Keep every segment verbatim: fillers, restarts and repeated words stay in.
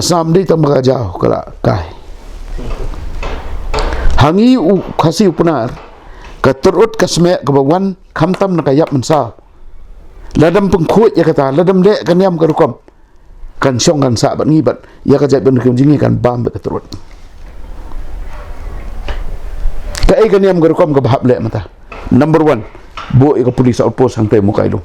Sam dei tang ba ka jaw ka la kai. Ha ngi u Khasi u Pnar, ka turut ka smek kaba wan khamtam na ka ïap mynsaw. Lada ym pynkhuid ïa kata, lada ym leh ka niam ka rukom, kan shong kan sah bad ngi bad ïa ka jaitbynriew jong ngi kan bam bad ka turut. Kaei ka niam ka rukom kaba hap leh mynta? Number one, buh ïa ka police outpost hangtei Mawkailam.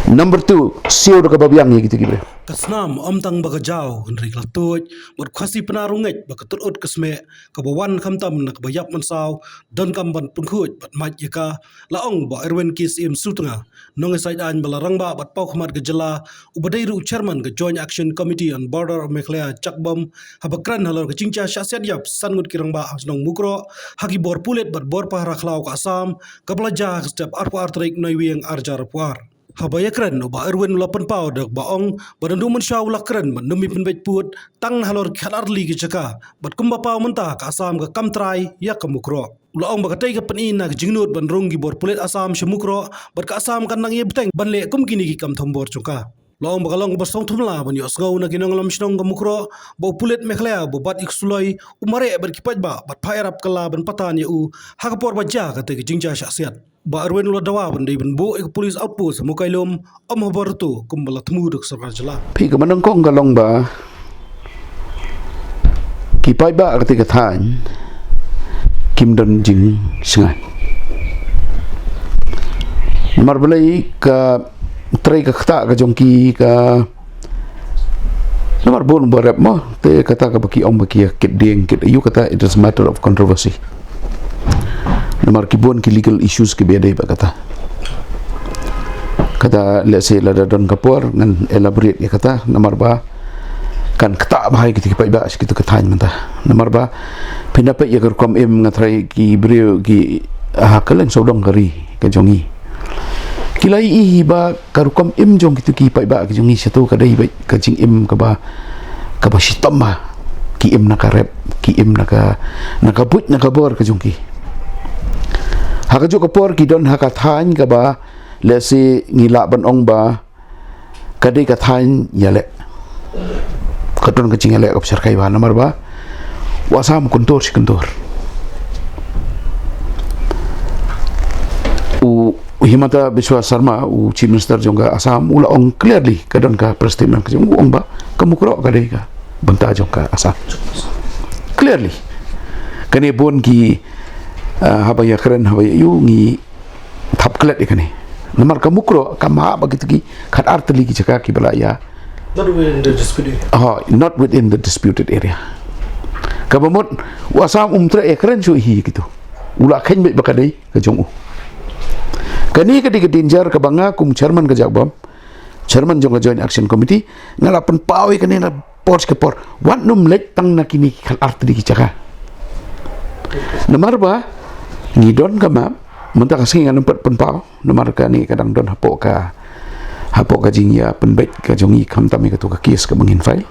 Number two, siew da kaba biang ïa kita ki briew. Ka snam ym tang ba ka jaw, hynrei ka la tuid bad u Khasi Pnar u ngeit ba ka turut ka smek kaba wan khamtam na kaba ïap mynsaw, donkam ban pynkhuid bad mait ïa ka, la ong Bah Irwin K. Syiem Sutnga, nongïasaid aiñ ba la rangbah bad paw khmat ka jylla, uba dei ruh u chairman ka Joint Action Committee on Border of Meghalaya, JACBOM, haba kren halor ka jingjia shah siat ïap san ngut ki rangbah ha shnong Mukroh ha ki bor pulit bad bor pahara khlaw ka Assam, kaba la jia ha ka step arphew ar tarik Naiwieng ar hajar arphew ar. Haba ïakren, u Bah Irwin u la pynpaw da kaba ong ba naduh mynshuwa u la kren ban ym pynbeit pud tang halor ki khatar tylli ki jaka, bad kumba paw mynta ka Assam ka kam trai ïa ka Mukroh. U la ong ba katei ka pyni na ka jingnud ban rung ki bor pulit Assam sha Mukroh, bad ka Assam kan nang ïa bteng ban leh kum kine ki kam thombor jong ka. U la ong ba ka long kaba sngewthuh la ban ïohsngew na ki nongïalam shnong ka Mukroh ba u pulit Meghalaya ba bat ïa ka suloi u mareh bad ki paidbah bad phah ïarap kylla ban patan ïa u ha ka por ba jia katei ka jingjia shah siat. Bah Irwin u la dawa ban dei ban buh ïa ka police outpost ha Mawkailam, ym ha Barato kumba la thmu da ka sorkar jylla. Phi, kaba nyngkong ka long ba ki paidbah katei ka thaiñ kim don jingsngewsih. Namar balei ka trei ka ktah ka jong ki ka Namar bun ba rep mo, te kata kaba ki ong ba ki ïa kit dieng, kit aïu kata, it is matter of controversy. Namar ki bun ki legal issues kiba ïadei bad kata. Kata, let's say, lada don ka por ngan elaborate ïa kata, namar ba kan ktah bha ïa kita ki paidbah sha kita ki thaiñ mynta. Namar ba phin da peit ïa ka rukom im, nga tharai ki briew ki, ah, ha kylleng sawdong ka ri ka jong ngi, ki la ïohi ba ka rukom im jong kito ki paidbah ki jong ngi shato ka dei beit ka jingim kaba, kaba shitom bha. Ki im na ka rep, ki im na ka, na ka buit na ka bor ka jong ki. Ha kajuh ka por ki don ha ka thaiñ kaba, let's say, ngi lah ban ong ba ka dei ka thaiñ ïaleh. Ka don ka jingïaleh kaba shyrkhei bha namar ba u Assam kyntur shi kyntur. U, u Himanta Biswa Sarma, u Chief Minister jong ka Assam, u la ong clearly, ka don ka press statement ka jong u, ong ba ka Mukroh ka dei ka bynta jong ka Assam. Clearly. Kane bun ki, ah, haba ïakren, haba ïa ïu ngi thap klet ïa kane. Namar ka Mukroh kam hap ha kito ki khatar tylli ki jaka kiba la ïa. Not within the disputed area. Oh, not within the disputed area. Kaba mut u Assam um treh ïakren shuh hi kito. U la kheiñ beit ba ka dei ka jong u. Kane ka dei ka danger kaba nga kum chairman ka JACBOM, chairman jong ka Joint Action Committee, nga la pynpaw ïa kane na por sha ka por. Wat nym leit tang na kine ki khatar tylli ki jaka. Namar ba ngi don ka map, mynta ka sngi ngan ym pat pynpaw, namar kane ka dang don hapoh ka, hapoh ka jingïapynbeit ka jong ngi khamtam ïa kato ka case kaba ngin file.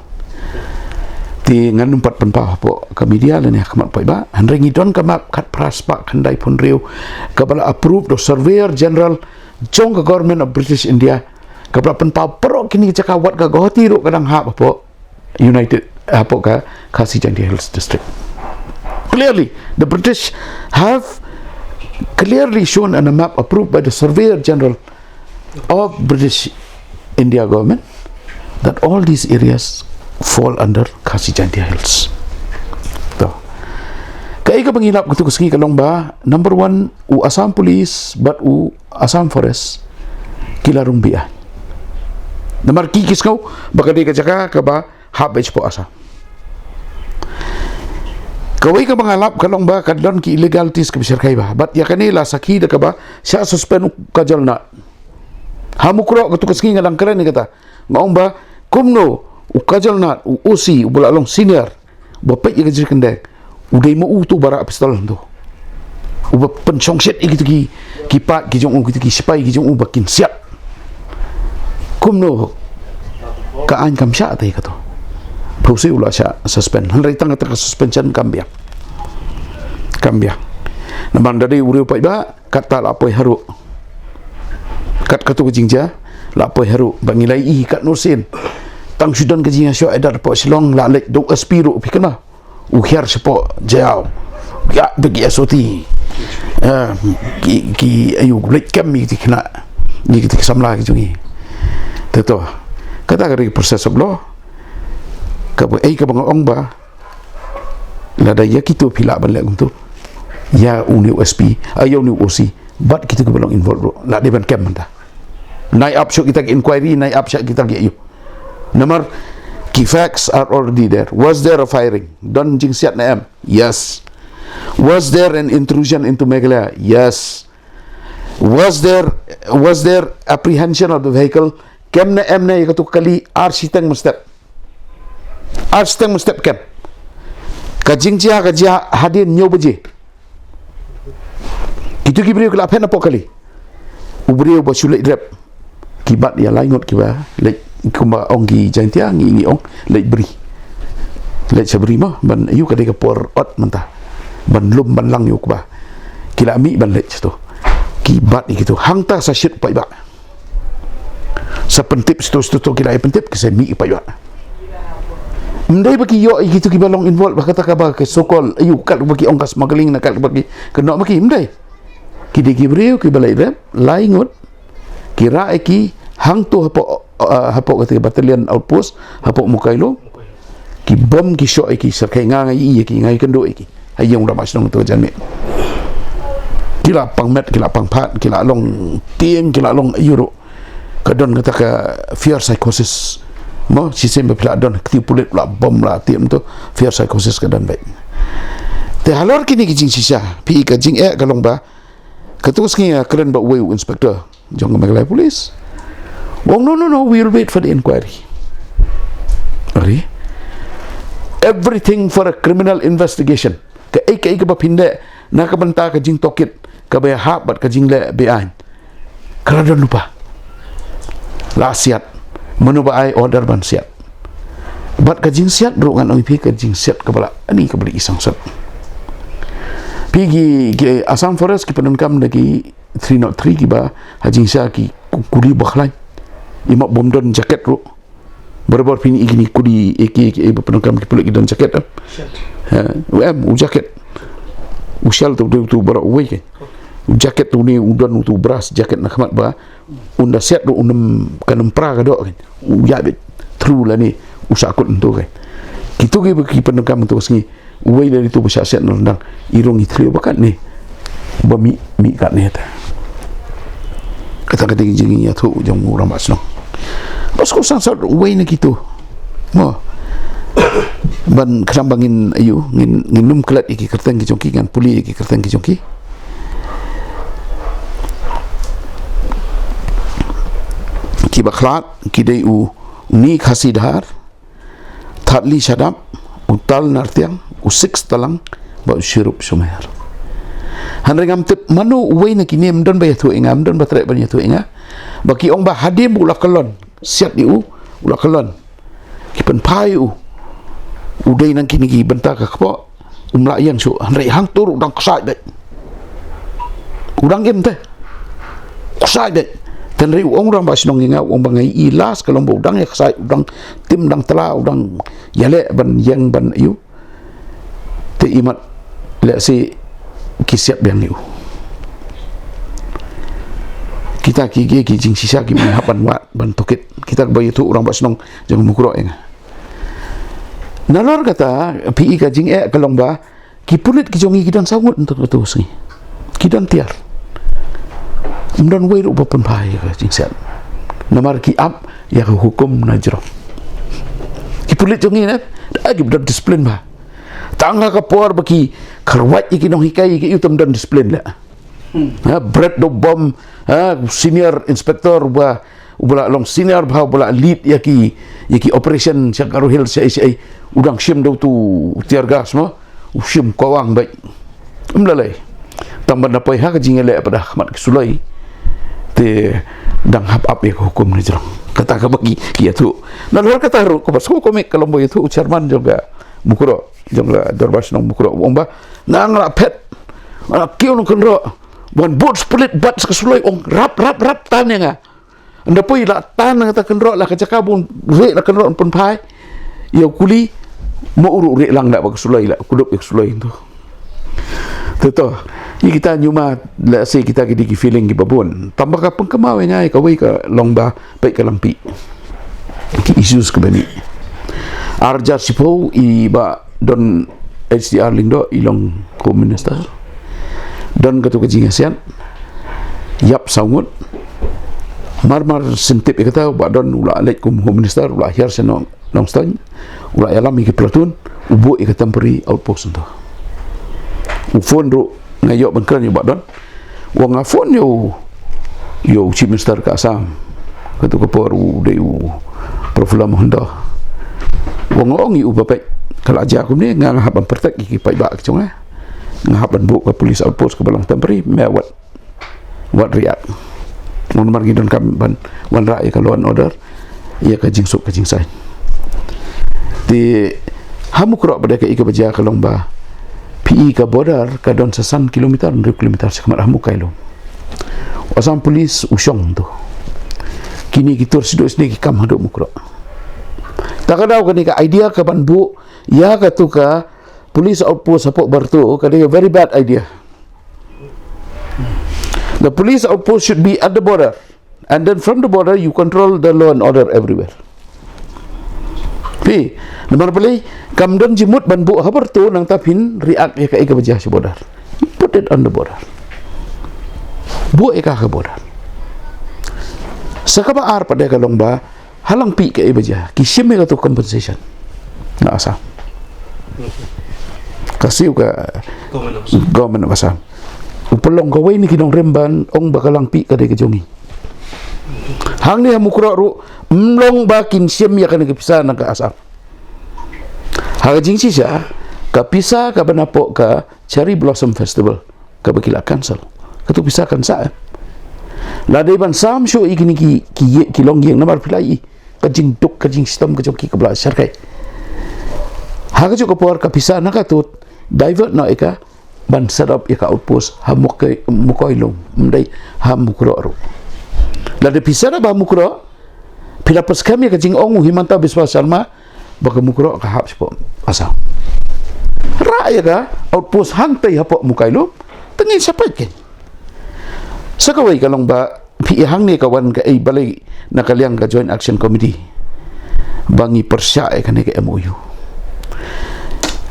Te ngan ym pat pynpaw hapoh ka media lane ha khmat paidbah, hynrei ngi don ka map khatphra spah khyndaiphew hynriew kaba la approve da u Surveyor General jong ka Government of British India, kaba la pynpaw baroh kine ki jaka, wat ka Guwahati ruh ka dang hap hapoh United, hapoh ka Khasi Jaintia Hills District. Clearly, the British have clearly shown on a map approved by the Surveyor General of British India government that all these areas fall under Khasi Jaintia Hills. To. Kaei kaba ngi lap kato ka sngi ka long ba, number one, u Assam Police bad u Assam Forest ki la rung beh. Namar ki, ki sngew ba ka dei ka jaka kaba hap beit shapoh Assam. Kawei kaba nga lap ka long ba ka don ki illegalities kaba shyrkhei bha. Bad ïa kane la sakhi da kaba shah suspend u Kajal Nath. Ha Mukroh kato ka sngi nga dang kren ïa kata. Nga ong ba kumno u Kajal Nath, u OC, uba la long senior, uba peit ïa ka jingkyndeng, u dei ma u uto uba rah pistol hangto, uba pynshongshit ïa kito ki, ki paid ki jong u, kito ki sipai ki jong u ba kin siat. Kumno ka aiñ kam shah te kato? Phewse u la shah suspend. Hynrei tang kata ka suspension kam biang. Kam biang. Namar da dei u riew paidbah, katta la poi haruh. Kat kato ka jingjia la poi haruh, ba ngi la ïohi katno sien Tang shu don ka jingïashoh ïada hapoh Shillong, la leit da u S P ruh, phi kynmaw. U hiar shapoh jail. Ïa, bad ki S O T. Eh, ki, ki, aïu, leit kem ïa ki khynnah. Ïa ki samla ki jong ngi. Te to. Kata ka dei process of law. Kaba, eh, kaba nga ong ba. Lada ïa kito phi lah ban leh kumto. Ïa une u S P, ah, ïa une u O C. Bad kito kiba long involved ruh. Lah dei ban kem mynta. Nai ap shuh kita ki inquiry, nai ap shuh kita ki aïu. Namar ki facts are already there. Was there a firing? Don jingsiat ne em? Yes. Was there an intrusion into Meghalaya? Yes. Was there, was there apprehension of the vehicle? Kem ne em ne ïa katu ka kali ar shiteng mynstep. Ar shiteng mynstep kem. Ka jingjia ka jia hadien hynñiew baje. Kitu ki briew ki la phet napoh kali. U briew ba shu leit rep. Ki bat ïa lai ngut kiba leit kumba ong ki Jaintia ngi, ngi ong leit bri. Leit sha bri mo ban ïu ka dei ka por ot mynta. Ban lum ban lang ïa u kba. Ki la mih ban leit shato. Ki bat ïa kitu. Hangta sa shit paidbah. Sa pyntip shato shato ki la ïa pyntip ki sa mih paidbah. Ym dei ba ki ïoh ïa kitu kiba long involved ba kata kaba ka so-called ïa u kat ba ki ong ka smuggling na kat ba ki kynnoh ma ki ym dei. Ki dei ki briew kiba leit rep lai ngut. Ki rah ïa ki hangto hapoh, uh, hapoh kata ka battalion outpost hapoh Mawkailoh. Ki bom ki shoh ïa ki, syrkhei nga nga ïohi ïa ki, nga ïakynduh ïa ki. Ha ïing u rangbah shnong to janmiet. Ki la pang met, ki la pang phad, ki la long tieng, ki la long ïuh ruh. Ka don kata ka fear psychosis. Mo, shisien ba phi la don, kti pulit la bom la tieng to, fear psychosis ka don beit. Te halor kine ki jingshisha, phi ka jingeh ka long ba, katu ka sngi nga kren bad uwei u inspector jong ka Meghalaya Police. U ong, "No, no, no, we will wait for the inquiry." Ari. Everything for a criminal investigation. Kaei kaei kaba phin leh na ka bynta ka jingtohkit kaba ïahap bad ka jingleh beaiñ. Ka la don lypa. La siat. Mano ba ai order ban siat? Bad ka jingsiat ruh ngan ong ïa phi ka jingsiat kaba la ani kaba la i sangsot. Phi ki, ki Assam Forest ki pyndonkam da ki three nought three kiba ha jingshisha ki ku-, kuli bakhlaiñ. Imat bym don jaket ruh. Barabor phi ïohi kine kuli ïa ki, ïa ki ba pyndonkam ki pulit ki don jaket em. Ha, u em u jaket. U shell tu, tu, tu baroh uwei kan. U jaket tu ne u don tu brass jaket na khmat ba un da siat ruh un ym, kan ym pra ka doh kan. U ïa bit through lane u sahkut ntu kan. Kitu ki ba ki pyndonkam ntu ka sngi. Uwei lane tu ba shah siat na ryndang. I rung i thriew ba katne. Ba mih, mih katne ta. Kata ka dei ka jingïathuh jong u rangbah shnong. Bas ko sangsot uwei na kitu. Mo. Ban khnang ba ngin ïoh, ngin, ngin ym klet ïa ki kyrteng ki jong ki, ngan pule ïa ki kyrteng ki jong ki. Kiba khlad ki dei u Ni Khasi Dhar, Thadli Shadap, u Tal Nartiang, u Six Talang, bad u Shirup Shumer. Hynrei ngam tip mano uwei na kine, ym don ba ïathuh ïa nga, ym don ba treh ban ïathuh ïa nga. Ba ki ong ba hadien ba u la kyllon, siat ïa u, u la kyllon. Ki pynphai u. U dei na kine ki bynta ka kpoh. Um lah ïeng shuh, hynrei hangto ruh u dang ksaid beit. U dang im te. Ksaid beit. Te hynrei u ong u rangbah shnong ïa nga, u ong ba nga ïohi last ka long ba u dang ïa ksaid, u dang tim dang tla, u dang ïaleh ban ïeng ban ïoh. Te imat lehse ki siat biang ïa u. Kita ki, ki, ki jingshisha kiba hap ban wad, ban tohkit. Kita kiba ïathuh u rangbah shnong jong u Mukroh ïa nga. Nalor kata, phi i ka jingeh ka long ba, ki pulit ki jong ngi ki don saw ngut ntu, ntu ka sngi. Ki don tiar. Ym don uwei ruh ba pynphai ïa ka jingsiat. Namar ki ap ïa ka hukum na jrong. Ki pulit jong ngi ne, da ki don discipline ba. Tang ha ka por ba ki kyrwat ïa ki nonghikai ïa ki, ym don discipline leh. Ha, Brett Dobom, ha, senior inspector ba, uba la long senior ba, uba la lead ïa ki, ïa ki operation sha Garo Hills sha, sha, u dang shim da utu tear gas mo, u shim kawang beit. Ym lei lei. Tang ban da poi ha ka jingïaleh pat ha khmat ki suloi. Te dang hap ap ïa ka hukum na jrong. Kata kaba ki, ki ïathuh. Nalor kata ruh, kaba sngewkmen ka long ba ïathuh u chairman jong ka Mukroh, jong ka Dorbar Shnong Mukroh, u ong ba, nga nga la phet, nga la kiew nongkynroh, wan bud pulit bat sha ka suloi, ong rap, rap, rap tan ïa nga. Nda poi la tan na kata kynroh la ka jaka bun re la kynroh pun phai. Ïa u kuli mo uru re lang da ba ka suloi la kudup ïa ka suloi tu. Te to, ïa kita ñiuma la se kita ki dei ki feeling ki babun. Tang ba ka pengkemau ïa ngai kawei ka long ba peit ka langpih. Ki issues ka bani. Arjar sipo i ba don H D R Lyngdoh i long Home Minister. Don katu ka jingasiat. Ïap saw ngut. Mar mar sentip ïa kata ba don u la leit kum Home Minister u la hiar sha Nongstoiñ. U la ïalam ïa ki platoon u buh ïa ka temporary outpost nto. U phone ruh nga ïoh ban kren ïa u ba don. Wa nga phone ïa u, ïa u Chief Minister ka Assam. Katu ka por u dei u Praful Mahanta. Wa nga ong ïa u ba peit ka la jia kumne nga nga hap ban protect ïa ki paidbah ka jong nga. Nga hap ban buh ka police outpost ka ba long temporary me wat wat react. Namar ngi don kam ban wanrah ïa ka law and order ïa ka jingsuk ka jingsaiñ. Te ha Mukroh pat ka i ka ba jia ka long ba phi i ka border ka don sa san kilometer hynriew kilometer sha khmat ha Mukailum. U Assam Police u shong tu. Kine ki tur sdang sdang ki kam haduh Mukroh. Ta ka daw kane ka idea ka ban buh ïa katu ka police outpost hapoh Barto ka dei a very bad idea. The police outpost should be at the border, and then from the border you control the law and order everywhere. Phi, namar balei kam don jingmut ban buh ha Barto nangta phin react ïa kaei ka ba jia sha border. Put it on the border. Buh ïa ka ha border. Sa ka ba ar pat ka long ba ha Langpih kaei ba jia ki shim ïa katu compensation na Assam. Ka siew ka Government of Assam. U pynlong kawei na ki nongrim ban ong ba ka Langpih ka dei ka jong ngi. Hangne ha Mukroh ruh ym long ba kin shim ïa kane ka pisa na ka Assam. Ha ka jingshisha ka pisa ka ba napoh ka Cherry Blossom Festival ka ba ki la cancel. Katu pisa kan sah em? La dei ban sam shuh ïa kine ki ki ïing ki longïing namar phi la i ka jingduk ka jingshitom ka jong ki ka ba la sharkai. Ha kajuh ka por ka pisa na katu divert noh ïa ka ban set up ïa ka outpost ha Mukai Mukailum ym dei ha Mukroh ruh. La dei phi set up ha Mukroh phi la pyrshah ïa ka jingong u Himanta Biswa Sharma ba ka Mukroh ka hap shapoh Assam. Rah ïa ka outpost hangtei hapoh Mukailum te ngin sa peit kein. Sa kawei ka long ba phi i hangne ka wan kaei balei na ka liang ka Joint Action Committee ba ngi pyrshah ïa kane ka M O U.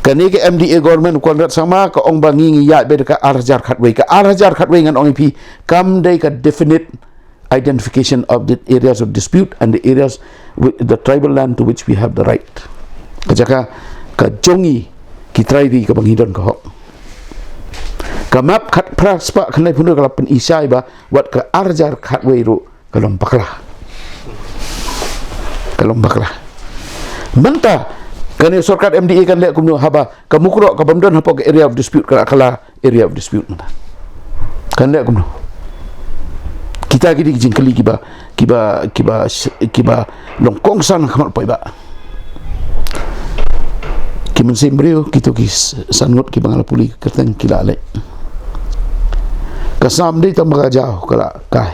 Kane ka M D A government u Conrad Sangma ka ong ba ngi ngi ïaid beit da ka ar hajar khatwei, ka ar hajar khatwei ngan ong ïa phi kam dei ka definite identification of the areas of dispute and the areas with the tribal land to which we have the right. Ka jaka ka jong ngi ki trai ri ka ba ngi don ka hok. Ka map khatphra spah khyndai phew hynriew ka la pyni shai ba wat ka ar hajar khatwei ruh ka long bakla. Ka long bakla. Mynta kane sorkar M D A kan leh kumno haba ka Mukroh ka bym don hapoh ka area of dispute ka la ka la area of dispute mynta. Kan leh kumno? Kita ki dei ki jingkylli ki ba ki ba ki ba ki ba long kongsan ha khmat paidbah. Ki mynsiem briew kitu ki s- san ngut ki ba nga la pule kyrteng ki la leh. Ka sam dei tang ba ka jaw ka la kai.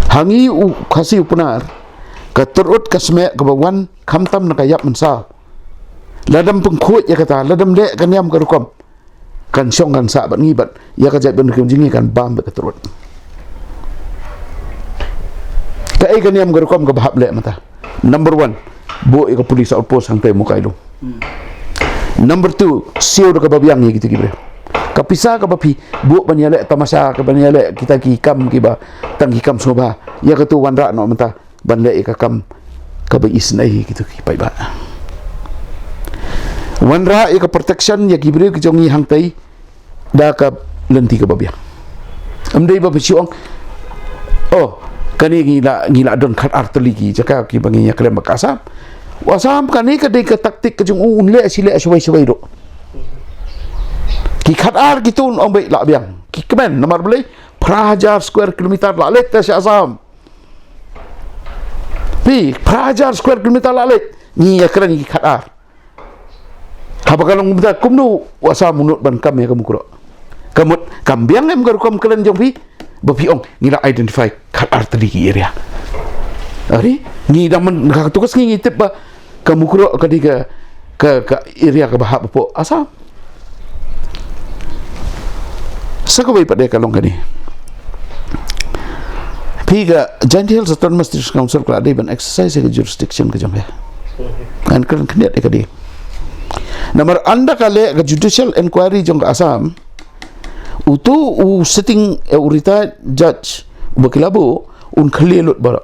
Ha ngi u Khasi u Pnar ka tyrut ka smieh ka ba wan khamtam na ka ïap mynsaw. Lada ym pynkhuid ïa kata, lada ym leh ka niam ka rukom kan shong kan sah bad ngi bad ïa ka jaitbynriew jong ngi kan bam bad ka tyrut. Kaei ka niam ka rukom ka ba hap leh mynta? Number one, buh ïa ka police outpost hangtei Mukailum. Number two, siew da ka babiang ïa kitu ki briew. Ka pisa ka ba phi buh ban ïaleh tamasha ka ban ïaleh kita ki kam ki ba tang ki kam sngewbha ïa katu wanrah noh mynta ban leh ïa ka kam ka ba isynei ïa kitu ki paidbah. Wanrah ïa ka protection ïa ki briew ki jong ngi hangtei da ka lynti ka babiang. Ym dei ba phi shu ong, oh, kane ngi la ngi la don khatar tylli ki jaka ki ba ngi ïakren bad ka Assam. U Assam kane ka dei ka taktik ka jong u, un leh shi leh shawei shawei ruh. Ki khatar kitu un ong beit la biang. Ki kmen namar balei? Phra hajar square kilometer la leit te sha Assam. Phi, phra hajar square kilometer la leit. Ngi ïakren ngi khatar. Haba ka long kumta kumno u Assam u nud ban kam ïa ka Mukroh? Ka mut kam biang em ka rukom kren jong phi? Ba phi ong ngi la identify khat artylli ki area. Ari, ngi dang man, ka tu ka sngi ngi tip ba ka Mukroh ka dei ka, ka, ka area kaba hap hapoh Assam. Sa kawei pat de ka long kane. Phi, ka Jaintia Hills Autonomous District Council ka la dei ban exercise ïa ka jurisdiction ka jong ka. Ngan kren khyndiat ïa ka dei. Namar ynda ka leh ka judicial inquiry jong ka Assam, utu u sitting, eh, u retired judge uba ki la buh, un khlieh lut baroh.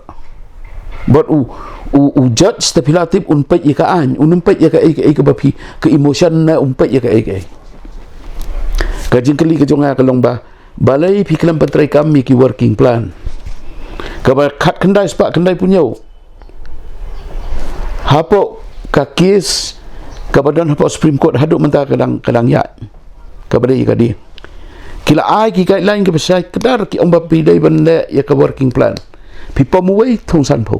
Bad u, u, u judge te phi la tip un peit ïa ka aiñ, un peit ïa ka ei ka ei kaba phi, ka emotion ne un peit ïa ka ei ka ei. Ka jingkylli ka jong nga ka long ba, balei phi khlem pyntreikam ïa ki working plan kaba khatkhyndai spah khyndaiphew hynñiew hapoh ka case kaba don hapoh Supreme Court haduh mynta ka dang, ka dang ïaid, kaba dei ka dei. Ki la ai ki guideline kiba shai kdar, ki ong ba phi dei ban leh ïa ka working plan. Phi pom uwei thong sanphew.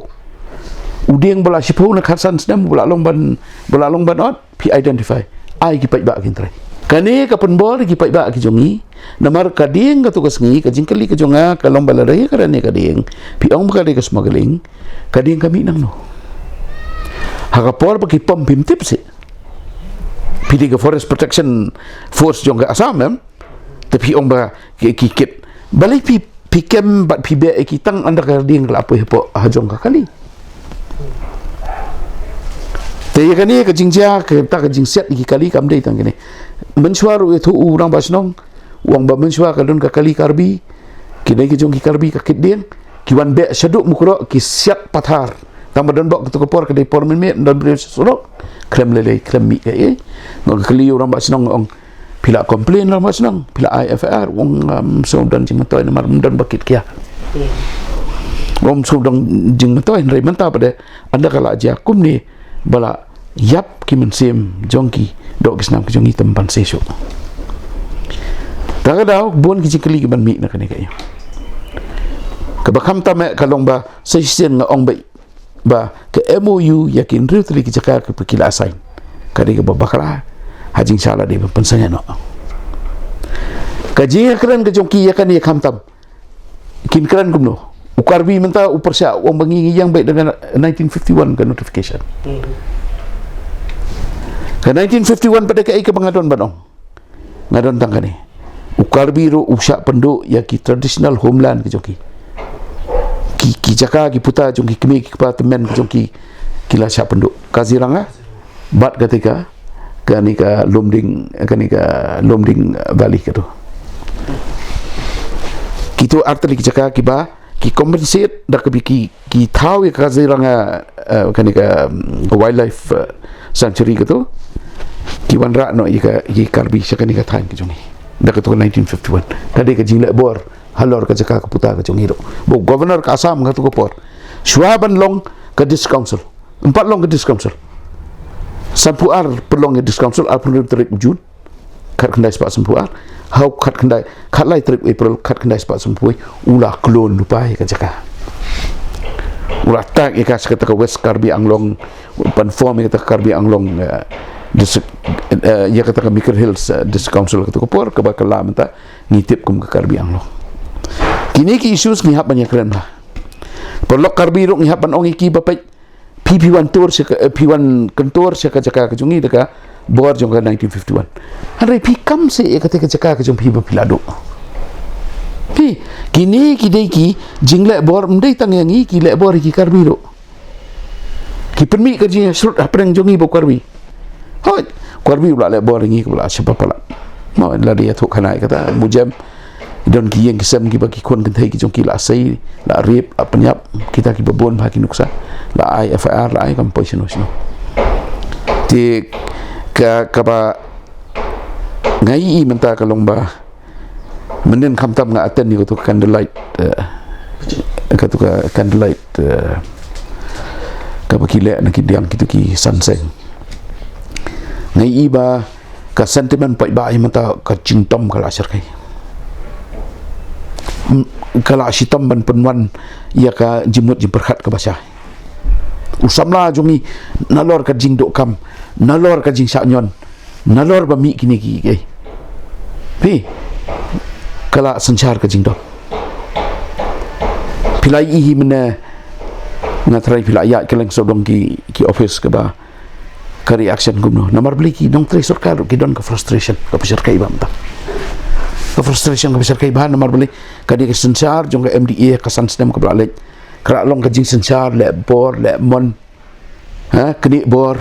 U dieng ba la shiphew na khatsan snem ba la long ban, ba la long ban ot, phi identify. Ai ki paidbah kin trei. Kane ka pynbor ki paidbah ki jong ngi. Namar ka dieng katu ka sngi, ka jingkylli ka jong nga ka long ba lada ïa ka rane ka dieng, phi ong ba ka dei ka smuggling, ka dieng ka mih nangno? Ha ka por ba ki pom phim tip seh. Phi dei ka Forest Protection Force jong ka Assam, em? Te phi ong ba ki, ki kit. Balei phi, phi kem bad phi beh ïa ki tang ynda ka dieng ka la poi hapoh ha jong ka kali? Te ïa kane ka jingjia, kata ka jingsiat ïa ki kali kam dei tang kane. Mynshuwa ruh ïathuh u rangbah shnong, u ong ba mynshuwa ka don ka kali Karbi, kine ki jong ki Karbi ka kit dieng, ki wan beh shaduh Mukroh ki siat pathar. Tang ba don bok katu ka por ka dei por mynmiet, don briew sha surok, khlem lei lei, khlem mih kaei. Nga kylli u rangbah shnong, ong, phi la complain rangbah shnong, phi la ai F I R? U ong, um, sngewdon jingmyntoi namar ym don ba kit khia. U ong sngewdon jingmyntoi, hynrei mynta pat de ynda ka la jia kumne ba la ïap ki mynsiem jong ki doh ki snam ki jong ngi, te ym ban seisoh. Te ka daw bun ki jingkylli ki ban mih na kane kaei. Kaba khamtam eh ka long ba sa shisien nga ong ba, ba ka M O U ïa ki hynriew tylli ki jaka kiba ki la sign, ka dei kaba bakla. Ha jingshah la dei ban pynsangeh noh. Ka jingkren ka jong ki ïa kane khamtam. Kin kren kumno? U Karbi mynta u pyrshah, u ong ba ngi ngi ïeng beit da ka nineteen fifty-one ka notification. Ka nineteen fifty-one pat de kaei kaba nga don ban ong? Nga don tang kane. U Karbi ruh u shah pynduh ïa ki traditional homeland ki jong ki. Ki, ki jaka ki puta jong ki kmie ki kpa tymmen ki jong ki, ki la shah pynduh. Kaziranga, bad kata ka, kane ka Lumding, kane ka Lumding Valley katu. Kitu artylli ki jaka kiba ki compensate da kaba ki, ki thaw ïa ka Kaziranga, eh, kane ka, mm, wildlife, eh, sanctuary katu. Ki wanrah noh ïa ka, ïa ka Karbi sha kane ka thaiñ ka jong ngi. Da katu ka nineteen fifty-one. Ka dei ka jingleh bor halor ka jaka ka puta ka jong ngi ruh. Ba u Governor ka Assam katu ka por, shuwa ban long ka District Council, ym pat long ka District Council. Sanphew ar pynlong ïa District Council, arphew hynriew tarik u June, khatkhyndai spah sanphew ar. Ha u khatkhyndai, khatlai tarik u April, khatkhyndai spah sanphew wei, u la klun lypa ïa ka jaka. U la tag ïa ka sha kata ka West Karbi Anglong, ban form ïa kata ka Karbi Anglong, eh, District, eh, ïa kata ka Mikir Hills, eh, District Council kata ka por, kaba ka la mynta ngi tip kum ka Karbi Anglong. Kine ki issues ngi hap ban ïakren bha. Paralok Karbi ruh ngi hap ban ong ïa ki ba peit, phi, phi wan tur sha ka, eh, phi wan kyntur sha ka jaka ka jong ngi da ka bor jong ka nineteen fifty-one. Hynrei phi kam seh ïa kata ka jaka ka jong phi ba phi la duh. Phi, kine ki dei ki jingleh bor, ym dei tang ïa ngi, ki leh bor ïa ki Karbi ruh. Ki pynmih ka jingïasyrut hapdeng jong ngi bad u Karbi. Hooid, u Karbi u la leh bor ïa ngi kaba la shah palat. Mo, la dei ïathuh khana ïa kata, mujem, don ki ïing ki sem kiba ki khun kynthei ki jong ki la sei, la rape, la pynïap, kita kiba bun bha ki nuksa, la ai F I R, la ai kam poi shano shano. Te ka, kaba nga ïohi mynta ka long ba, mynnin khamtam nga attend ïa katu ka candlelight, eh, katu ka candlelight, eh, kaba ki leh na ki diang kitu ki san seng. Nga ïohi ba ka sentiment paidbah mynta ka jingdom ka la shyrkhei. M-, ka la shitom ban pynwan ïa ka jingmut jingpyrkhat kaba shai. U samla jong ngi, nalor ka jingdonkam, nalor ka jingshah ñion, nalor ba mih kine ki, eh, phi, ka la synshar ka jingdom. Phi la ïohi mynne, nga trai phi la ïa ki leng sawdong ki, ki office kaba ka reaction kumno. Namar balei ki nongtrei sorkar ki don ka frustration, ka pyrshah kai ba mynta. Ka frustration ka pyrshah kai ba namar balei ka dei ka synshar jong ka M D A ka san snem kaba la leit. Ka la long ka jingsynshar leh bor, leh mon. Ha, knieh bor.